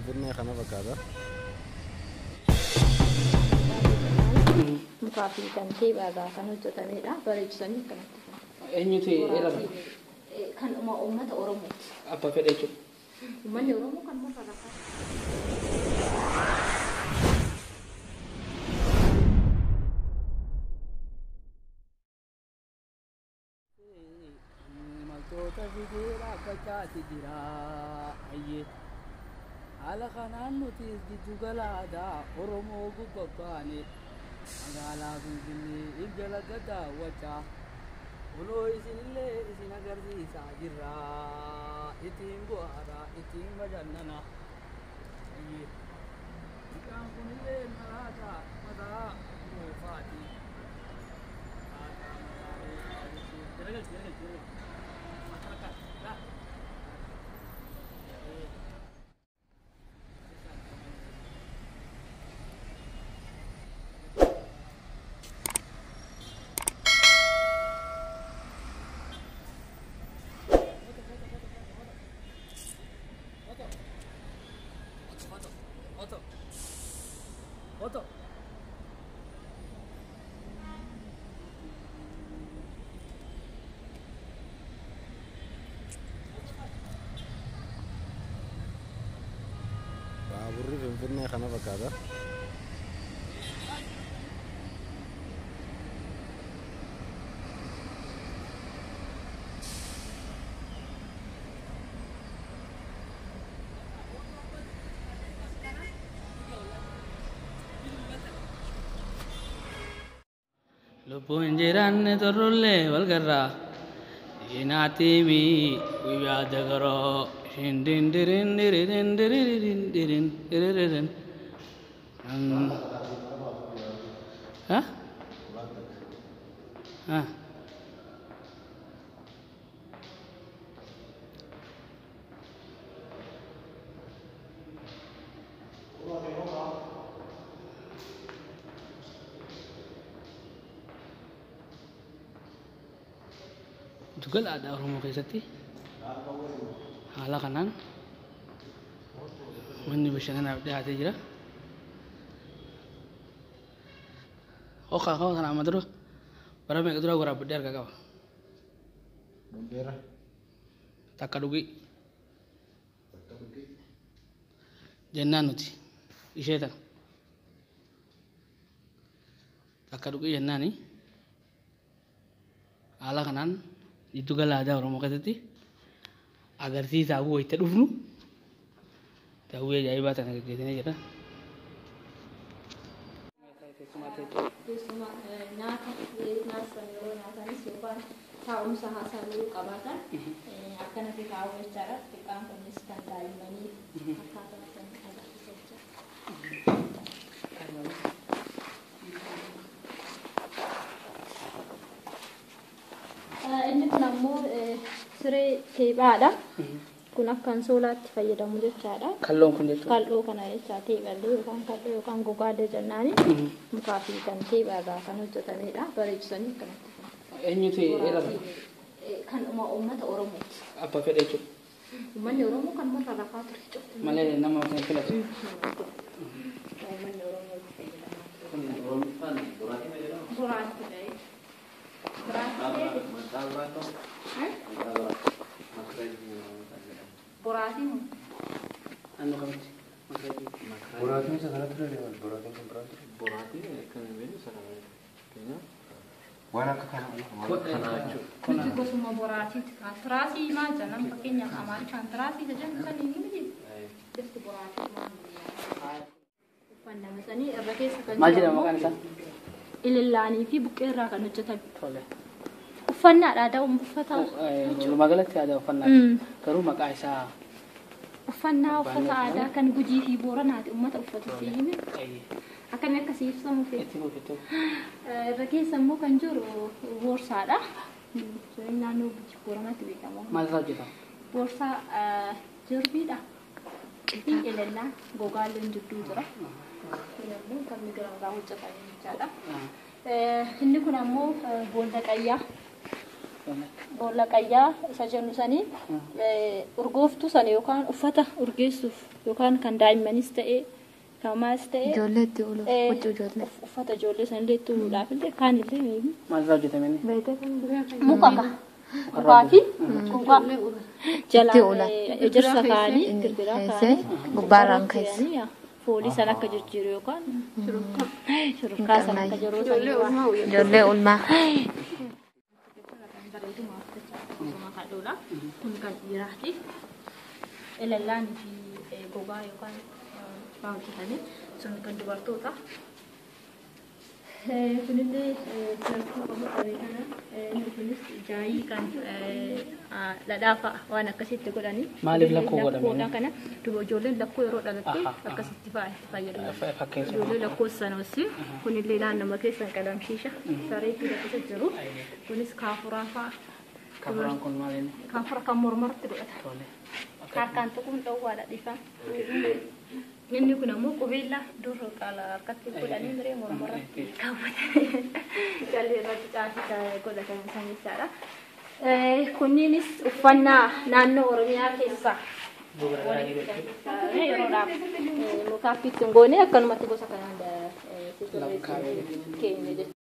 Finfinnee kana fakkaata. Mukaa fi kan teephaa kan hojjetamedha. Bareechisanii akkanatti. Eenyutu eerama? Kan uummata Oromooti. Abbaa fedha jechuudha. Uummanni Oromoo kan muka lafaa. Imaltoota fidee dhaabbachaati jira. Ayyee. Haala kanaan nuti giddu gala aadaa Oromoo gubbabbaane magaalaa Finfinnee if jala daawwachaa kunoo isinillee isin agarsiisaa jirra. Ittiin bu'aadha, ittiin bashannana. Ayyee. Mucaan kunillee maraataa mataa goofaati. Garagalchi, garagalchi, garagalchi. Akka, akka, Foto. Foto. Baaburri Finfinnee kana fakkaata. Lubbuun jiraanne torrollee wal garraa Diinaatiimi guyyaa dagaroo shindirin diririn diririn dirin diririn. Ha? Ha? Giddugala aadaa Oromoo keessatti haala kanaan manni bashannanaaf dhiyaatee jira. Hokaa qaba kana amma dura bara meeqa dura waraabbadhee harkaa qaba. Dhugdeera. Takka dhugii jennaan nuti ishee tana. Takka dhugii jennaani haala kanaan giddugala aadaa Oromoo keessatti agarsiisaa wayita dhufnu daawwii ajaa'ibaa tana gaggeessinee jira. Keessumaa nyaata nyaatan yeroo nyaatanis yookaan taa'umsa haasaa yeroo qabaatan akkanatti taa'u jechaadha. Xiqqaan kunis kan daa'immanii akkaataa kan agarsiisa jechaadha. Inni kun ammoo siree teephaadha. Kun akka ansoolaatti fayyadamu jechaadha. Kalloon kun jechuudha. Kal'oo kana jecha teephallee yookaan kal'oo yookaan gogaallee jennaani mukaa fi kan teephaarraa kan hojjetamedha. Bareechisanii akkanatti. Eenyutu eerama? Kan uummata Oromooti. Abbaa fedha jechuudha. Uummanni Oromoo kan muka lafaa ture cuftu. Malee nama kan filatu. Uummanni Oromoo itti fayyadamaa ture. Kun Oromiffaan boraatii ma jedhama? Boraatii ta'e. Boraatii Maqaa biraa qabu? Maqaa biraa. Makiraa jedhama. Boraatii moo? Naannoo kamitti? Makiraa. Boraatiin isa kana ture deeman boraatiin kan biraan ture. Boraatii kan hin beeknu sana fakkeenyaaf Waan akka kana kana jechuudha. Nuti gosuma boraatiiti. Tiraasii maal jedhan fakkeenyaaf Amaariffaan tiraasii jedhan kan inni miti. Bifti boraatii maal uffannama sanii irra keessa kan Maal jiru jedhama ammoo maqaan isaa? Ilillaanii fi buqqee irraa kan hojjetame. Tole. Uffannaadha aadaa uffata. Walumaa galatti aadaa uffannaati. Garuu maqaa isaa Uffannaa uffata aadaa kan Gujii fi Booranaati uummata uffatu si hime. Akkamii akkasii ibsamu fe'e. Itti fufi itti. Irra keessa immoo kan jiru boorsaadha. Sun naannoo Gujii Booranaatti beekama. Maal irraa hojjetama? Boorsaa jirbiidha. Fi elellaa gogaalleen jidduu jira. Kun immoo kan migira irraa hojjetame jechaadha. Inni kun ammoo boolla qayyaa. Boolla qayyaa isa jennu sanii urgooftuu sana yookaan uffata urgeessuuf yookaan kan daa'immanis ta'e kan maas ta'e Ijoollee itti uluuf huccuu ijoollee. Uffata ijoollee sanillee itti uluudhaaf illee kaan illee Maalirraa hojjetame inni? Muka ka. Mukaa fi gogaa Itti ula. Jalaan ejersa kaa'anii girgiraa Keessee kaa'anii gubbaarraan keessa. Foolii sana akka jijjiiru yookaan shurufkaa sana akka jiru Ijoollee ulmaa. Kun kan dhiiraati. Ilallaanii fi gogaa yookaan waa hojjetame sun kan dubartoota. Kunillee sarkuu qabu qabee kana kunis jaayii kan dhadhaa fa'a waan akkasitti godhanii. Maaliif lakkoo godhame? Lakkoodha kana duba ijoolleen lakkoo yeroo dhalatte Aha, aha. akkasitti fa'a itti fayyadamu. Fakkeessu. Ijoollee lakkoo sana kunillee naannoo keessan qalamshiisha sareetti keessa jiru. Kunis kaafuraa fa'a. Kafuraan kun maal inni? Kaafura kan mormarratti godhata. Tole. Harkaan tuquun dhoowwaadha dhiifama. Inni kun ammoo qubeellaa dur qaala harkatti godhanii miree mormarratti kaawwatan. Callee irratti caasii godhatan san jechaadha. Kunniinis uffannaa naannoo Oromiyaa keessaa yeroodhaaf mukaaf ittiin goone akkanumatti gosa kanaan keenya jechuudha.